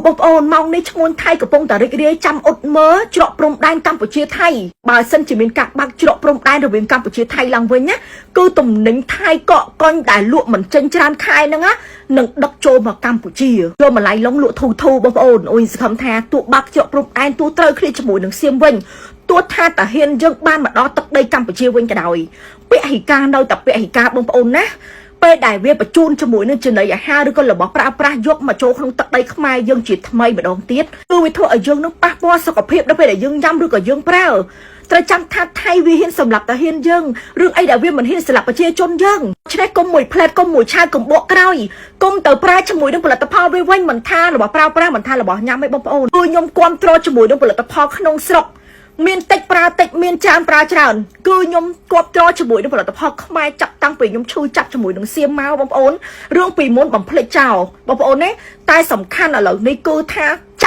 បងប្អូនម៉ោងនេះឈ្មួញថៃកំពុងតែរីករាយចាំអ៊ុតមើលច្រកព្រំដែនកម្ពុជាថៃបើសិនជាមានការបើកច្រកព្រំដែនរវាងកម្ពុជាថៃឡើងវិញណាគឺទំនិញថៃកកកុញដែលលក់មិនចេញច្រើនខែហ្នឹងណានឹងដឹកចូលមកកម្ពុជាយកម្លាយឡុងលក់ធូធូបងប្អូនអូយសង្ឃឹមថាទោះបើកច្រកព្រំដែនទោះត្រូវគ្នាជាមួយនឹងសៀមវិញទោះថាតាហ៊ានយើងបានមកដល់ទឹកដីកម្ពុជាវិញក៏ដោយពហិការនៅតែពហិការបងប្អូនណា ពេលដែលវាបញ្ជូនជាមួយនឹងចំណីអាហារឬក៏របស់ប្រើប្រាស់យកមកចូលក្នុងទឹកដីខ្មែរយើងជាថ្មីម្ដងទៀតគឺវាធ្វើឲ្យយើងនឹងប៉ះពាល់សុខភាពដល់ពេលដែលយើងញ៉ាំឬក៏យើងប្រើត្រូវចាំថាថៃវាហ៊ានសម្លាប់តាហ៊ានយើងរឿងអីដែលវាមិនហ៊ានសម្លាប់ប្រជាជនយើងឆ្នេះកុំមួយផ្លែតកុំមួយឆាវកុំបកក្រោយកុំទៅប្រើជាមួយនឹងផលិតផលវាវិញមិនថារបស់ប្រើប្រាស់មិនថារបស់ញ៉ាំឯងបងប្អូនគឺខ្ញុំគ្រប់គ្រងជាមួយនឹងផលិតផលក្នុងស្រុក មានតិចប្រើតិចមានច្រើនប្រើច្រើនគឺខ្ញុំគាប់ទ្រជាមួយនឹងផលិតផលខ្មែរចាប់តាំងពីខ្ញុំឈឺចាប់ជាមួយនឹងសៀមមកបងប្អូនរឿងពីមុនបំភ្លេចចោលបងប្អូនណាតែសំខាន់ឥឡូវនេះគឺថាចា